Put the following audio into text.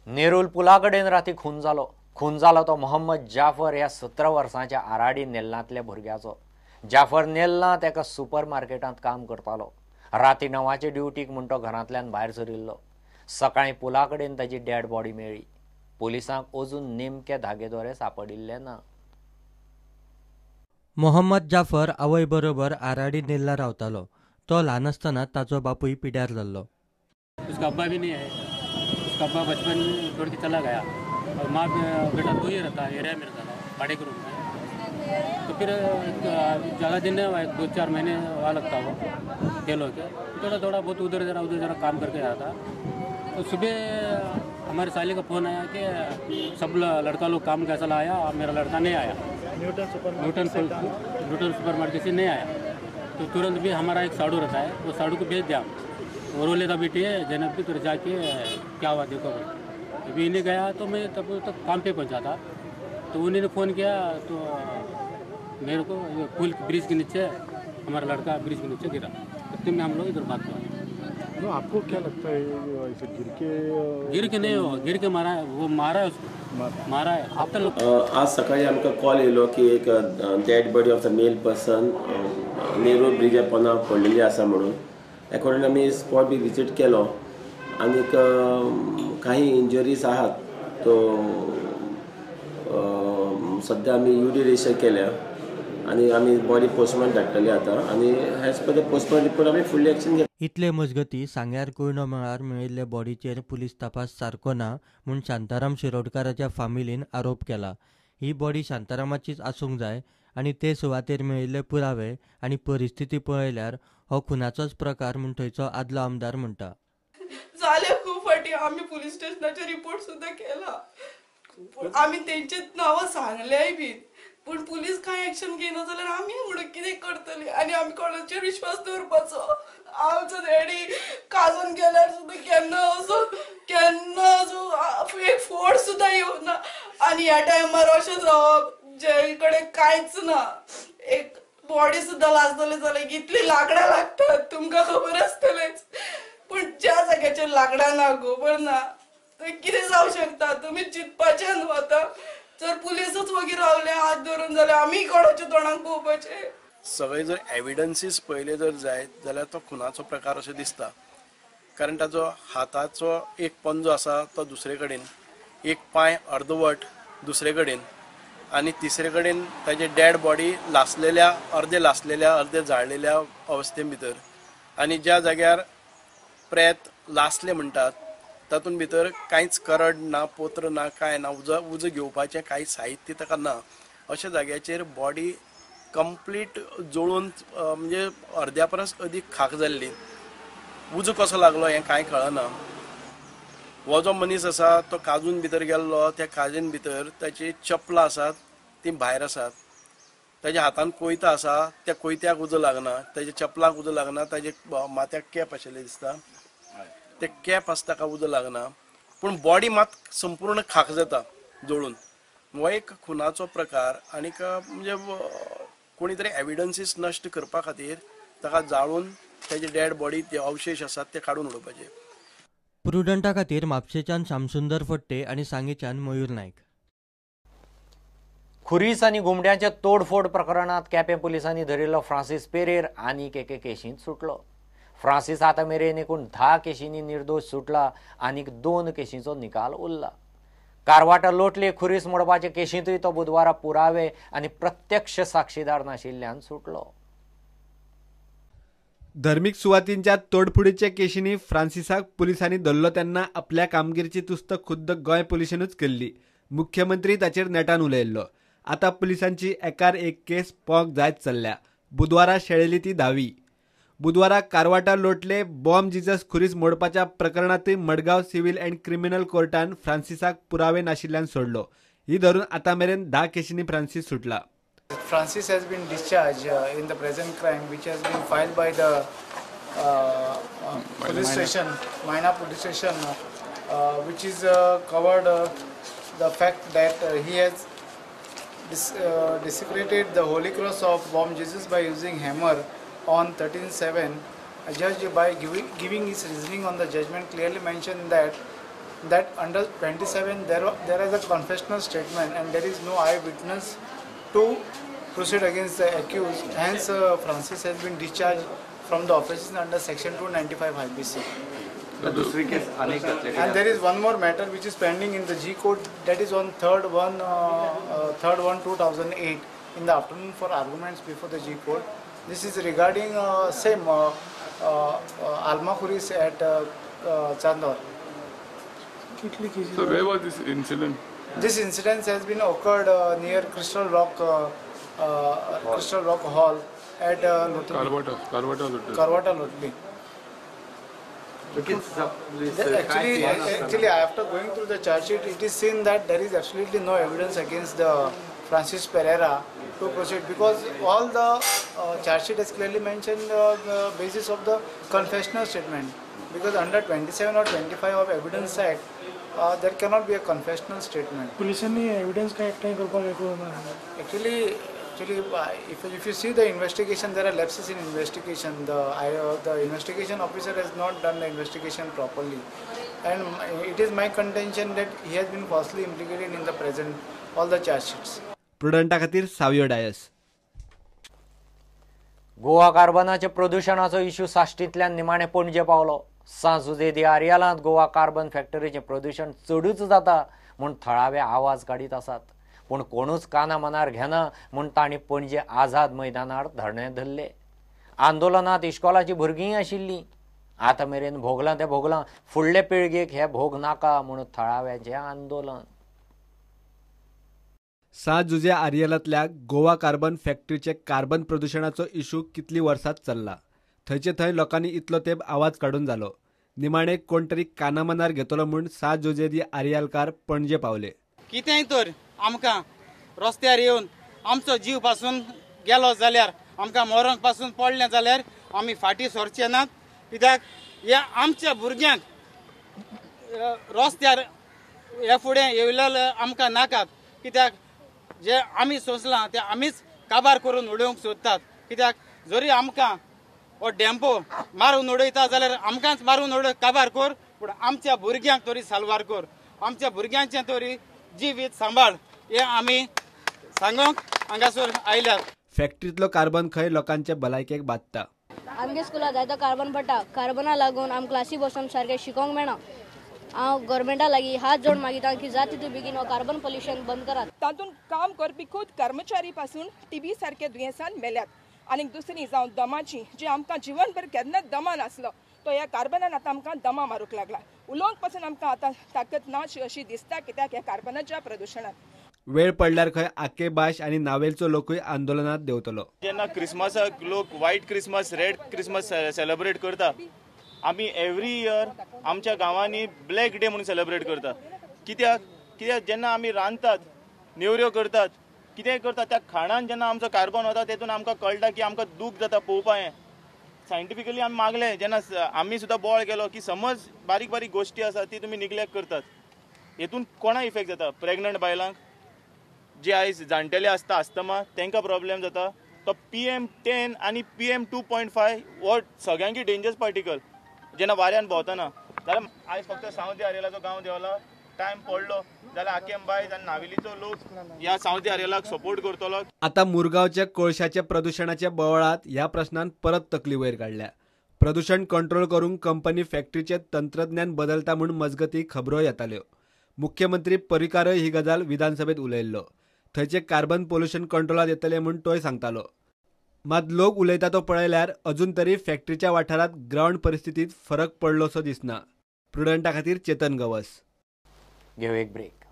नेरूल पुला कडेन राती खून जालो. खून जालो तो मोहम्मद जाफर ह्या 17 वर्सांच्या आराडी नेल्लांतल्या भुरग्याचो. जाफर नेल्लांत एका सुपर मार्केटांत काम करतालो. राती 9 ड्युटीक म्हूण तो घरांतल्यान भायर सरिल्लो. सकाळीं पुला कडेन ताची डेड बॉडी मेळ्ळी. पोलिसांक अजून नेमके धागेदोरे सापडिल्ले ना. मोहम्मद जाफर आवय बरोबर आराडी नेल्ला रावतालो. तो ल्हान आसतना ताचो बापूय पिड्यार जाल्लो. उसका अब्बा भी नहीं है. उसका अब्बा बचपन में छोड़ के चला गया और माँ बेटा दो ही रहता है, एरिया में रहता था भाड़े के रूम में. तो फिर ज़्यादा दिन नहीं हुआ, 2-4 महीने हुआ लगता हुआ फेल हो के थोड़ा थोड़ा बहुत उधर जरा काम करके आया था. तो सुबह हमारे साले का फ़ोन आया कि सब लड़का लोग काम कैसा लाया और मेरा लड़का नहीं आया, न्यूटन सुपर मार्केट से नहीं आया. तो तुरंत भी हमारा एक साड़ू रहता है, वो साड़ू को भेज दिया. और वो लेता बेटी है जैनब भी, तुरंत जाके क्या हुआ देखो भाई. अभी इन्हें गया तो मैं तब तक काम पे पहुंचा था. तो उन्होंने फ़ोन किया तो मेरे को पुल ब्रिज के नीचे हमारा लड़का ब्रिज के नीचे गिरा. तो में हम लोग इधर बात हुआ. तो आपको क्या लगता है ऐसे गिर के नहीं हो, गिर के मारा है, वो मारा है, उसको मारा है. आज सकाळी आमकां कॉल येयलो की एक dead body of the male person Nerul Brezza पोंदा पडलेली आसा म्हणून. एकॉर्डिंग आमी स्पॉट बी विजीट केलो आनीक काही इंजरीज आहात. तो सद्या आमी यू डी रजिस्टर केल्या आनी आमी बॉडी पोस्टमॉर्टम धाडटले आतां आनी as per the postmortem report आमी फुडली एक्शन घेतले. इतले मजगती सांग्यार कोयणो मळार मेळिल्ले बॉडीचेर पुलीस तपास सारको ना म्हूण शांताराम शिरोडकाराच्या फामिलीन आरोप केला. ही बॉडी शांतारामाचीच आसूंक जाय आनी ते सुवातेर मेळिल्ले पुरावे आनी परिस्थिती पळयल्यार हो खुनाचोच प्रकार म्हूण थंयचो आदलो आमदार म्हणटा. जाले खूब फाटी आमी पुलीस स्टेशनाचेर रिपोर्ट सुद्दां केला, आमी तेंचे नांवां सांगलेय बी, पूण पुलीस कांय एक्शन घेयना जाल्यार आमी म्हणून कितें करतली आनी आमी कोणाचेर विश्वास दवरपाचो? आमचो डॅडी काजून गेल्यार सुद्दां केन्ना असो केन्ना असो एक फोड सुद्दां येवना आनी ह्या टायमार अशें जावप जे कडेन कांयच ना, एक बॉडी सुद्दां लासतले जाल्यार कितलीं लाकडां लागतात तुमकां खबर आसतलेंच, पूण ज्या जाग्याचेर लाकडां ना गोबर ना थंय कितें जावं शकता तुमी चिंतपाचें न्हू. आतां जर पुलिसूच वगी रावले हात धरून जाल्यार आमी कोणाच्या तोंडाक पळोवपाचें? सगळे जर एविडन्सीस पळयले जर जायत जाल्यार तो खुनाचो प्रकार अशें दिसता, कारण ताचो हाताचो एक पंजो आसा तो दुसरे कडेन, एक पांय अर्दवट दुसरे कडेन आनी तिसरे कडेन ताजे डेड बॉडी लासलेल्या, अर्दे लासलेल्या अर्दे जाळलेल्या अवस्थे भितर, आनी ज्या जाग्यार प्रेत लासले म्हणटात तातूंत भितर कांयच करड ना, पोत्र ना, कांय ना, उजो उजो घेवपाचें कांय साहित्य ताका ना, अशा जाग्याचेर बॉडी कंप्लीट जळून म्हणजे अर्द्या परस अदीक खाक जाल्ली. उजो कसो लागलो हें कांय कळना. हो जो मनीस आसा तो काजून भितर गेल्लो, त्या काजून भितर ताची चपलां आसात तीं भायर आसात, ताच्या हातान कोयतो आसा, त्या कोयत्याक उजो लागना, ताच्या चपलाक उजो लागना, ताजे माथ्याक कॅप आशिल्लें दिसता, ते कॅप आसता ताका उजो लागना, पूण बॉडी मात संपूर्ण खाक जाता जळून. हो एक खुनाचो प्रकार आनीक म्हणजे कोणी तरी एविडन्सीस नश्ट करपा खातीर ताका जाळून ताजे डेड बॉडी ते अवशेश आसात ते काडून उडोवपाचे. प्रुडंटा खातीर म्हापशेच्यान शामसुंदर फट्टे आनी सांगेच्यान मयूर नायक. खुरीस आनी घुमड्यांच्या तोडफोड प्रकरणांत केपें पुलिसांनी धरिल्लो फ्रांसीस पेरेर आनीक एके केशींत सुटलो. फ्रांसीस आतां मेरेन एकूण 10 केशींनी निर्दोश सुटला आनीक 2 केशींचो निकाल उरला. कारवाटा लोटले खुरीस मोडपाचे केशींतूय तो बुधवारा पुरावे आनी प्रत्यक्ष साक्षीदार नाशिल्ल्यान सुटलो. धर्मीक सुवातींच्या तोडफोडीच्या केशींनी फ्रांसिसाक पुलिसांनी धरलो तेन्ना आपल्या कामगिरीची तुस्त खुद्द गोंय पुलिशेनूच केल्ली. मुख्यमंत्री ताचेर नेटान उलयल्लो. आतां पुलिसांची एकार एक केस पोंक जायत चल्ल्या. बुधवारा शेळेली ती 10वी. बुधवारा कारवाटा लोटले बॉम्ब जिजस खुरीस मोडपाच्या प्रकरणांतूय मडगांव सिव्हिल अँड क्रिमिनल कोर्टान फ्रांसिसाक पुरावे नाशिल्ल्यान सोडलो. ही धरून आतां मेरेन 10 केशींनी फ्रांसीस सुटला. Francis has been discharged in the present crime, which has been filed by the police station, Maina police station, which is covered the fact that he has desecrated the Holy Cross of Bomb Jesus by using hammer on 13/7. A judge, by giving his reasoning on the judgment, clearly mentioned that that under 27 there is a confessional statement and there is no eyewitness to proceed against the accused. Hence, Francis has been discharged from the offices under section 295 IPC. And there is one more matter which is pending in the G court, that is on 3rd/1/2008 in the afternoon for arguments before the G court. This is regarding same Alma Khuris at Chandor. So where was this incident? This incident has been occurred near Crystal Rock Hall at Lotli. Karwata Lotli. Actually, after going through the charge sheet, it is seen that there is absolutely no evidence against the Francis Pereira to proceed, because all the charge sheet has clearly mentioned the basis of the confessional statement. Because under 27 or 25 of Evidence Act, there cannot be a confessional statement. Police evidence का एकठांय करपाक Actually, if you see the investigation, there are lapses in investigation. The investigation officer has not done the investigation properly, and it is my contention that he has been falsely implicated in the present all the charge sheets. प्रुडंटा खातीर सावियो डायस. गोवा कार्बनाचे प्रदुशणाचो issue साश्टींतल्यान निमाणे पणजे पावलो. सांजुजे दी आरियालांत Goa carbon फॅक्टरीचें प्रदुशण चडूच जाता म्हूण थळावे आवाज काडीत आसात, पूण कोणूच काना मनार घेना म्हूण तांणी पणजे आझाद मैदानार धरणे धरले. आंदोलनांत इश्कोलाची भुरगींय आशिल्लीं. आतां मेरेन भोगलां तें भोगलां, फुडले पिळगेक हे भोग नाका म्हूण थळाव्यांचें आंदोलन. सांजुजे आरियलांतल्या गोवा कार्बन फॅक्टरीचे कार्बन प्रदुशणाचो इशू कितली वर्सां चल्ला. थंयचे थंय लोकांनी इतलो तेंप आवाज काडून जालो. निमाणे कोण तरी कानामनार घेतलो म्हूण सांजुजे दी आरियालकार पणजे पावले. कितेंय तर आमकां रस्त्यार येवन आमचो जीव पासून गेलो जाल्यार, आमकां मरोंक पासून पडलें जाल्यार आमी फाटीं सरचे नात. कित्याक ह्या आमच्या भुरग्यांक रस्त्यार हे फुडें येयलेले आमकां नाकात. कित्याक जे आमी सोंसलां ते आमीच काबार करून उडोवंक सोदतात. कित्याक जरी आमकां हो डेम्पो मारून उडयता जाल्यार आमकांच मारून उडय, काबार कर, पूण आमच्या भुरग्यांक तरी साल्वार कर, आमच्या भुरग्यांचें तरी जिवीत सांबाळ, हे आमी सांगूंक हांगासर आयल्यात. फॅक्टरींतलो कार्बन खंय लोकांचे भलायकेक बादता. आमगे स्कुलाक जायतो कार्बन पडटा. कार्बना लागून आमकां क्लासी बसून सारकें शिकोंक मेळना. हांव गव्हर्मेंटा लागीं हात जोड मागिता की जाता तितू बेगीन हो कार्बन पोल्युशन बंद करात. तातूंत काम करपी खूद कर्मचारी पासून टीबी सारक्या दुयेंसान मेल्यात. आनी दुसरी जावं दमाची, जी आमकां जिवनभर केन्नाच दमा नासलो तो ह्या कार्बनान आतां आमकां दमा मारूंक लागला. उलोवंक पासून आमकां आतां ताकद ना अशी दिसता, कित्याक ह्या कार्बनाच्या प्रदुशणान. वेळ पडल्यार खंय आके बाश आनी नावेलचो लोकूय आंदोलनात देंवतलो. जेन्ना क्रिसमसाक लोक white Christmas, red Christmas celebrate करता, आमी एवरी इयर आमच्या गांवांनी ब्लॅक डे म्हणून सेलिब्रेट करता. कित्याक? कित्याक जेन्ना आमी रांदतात, नेवऱ्यो करतात, कितेंय करतात, त्या खाणान जेन्ना आमचो कार्बन वता तेतून आमकां कळटा की आमकां दूख जाता पळोवपा. हें सायंटिफिकली आमी मागलें जेन्ना आमी सुद्दां बोळ केलो की समज बारीक बारीक गोश्टी आसा ती तुमी निग्लेक्ट करतात, हेतून कोणा इफेक्ट जाता? प्रेग्नंट बायलांक, जे आयज जाणटेले आसता आस्तमा तांकां प्रॉब्लेम जाता. तो PM10 आनी PM2.5 हो सगळ्यांकी डेंजरस पार्टिकल जेन्ना वाऱ्यान भोंवतना. जाल्यार आयज फक्त सावथ आरियलाचो गांव देंवला, टायम पडलो जाल्यार आकेम बायज आनी नावेलीचो लोक ह्या सावथ आरियलाक सपोर्ट करतलो. आतां मुरगांवच्या कोळशाच्या प्रदुशणाच्या बोवाळांत ह्या प्रश्नान परत तकली वयर काडल्या. प्रदुशण कंट्रोल करूंक कंपनी फॅक्टरीचें तंत्रज्ञान बदलता म्हूण मजगती खबरो येताल्यो. मुख्यमंत्री पर्रीकारय ही गजाल विधानसभेत उलयल्लो. थंयचे कार्बन पोल्युशन कंट्रोलात येतलें म्हूण तोय सांगतालो. मात लोक उलयता तो पळयल्यार अजून तरी फॅक्टरीच्या वाठारांत ग्रावंड परिस्थितीत फरक पडलोसो दिसना. प्रुडंटा खातीर चेतन गवस. घेऊ एक ब्रेक.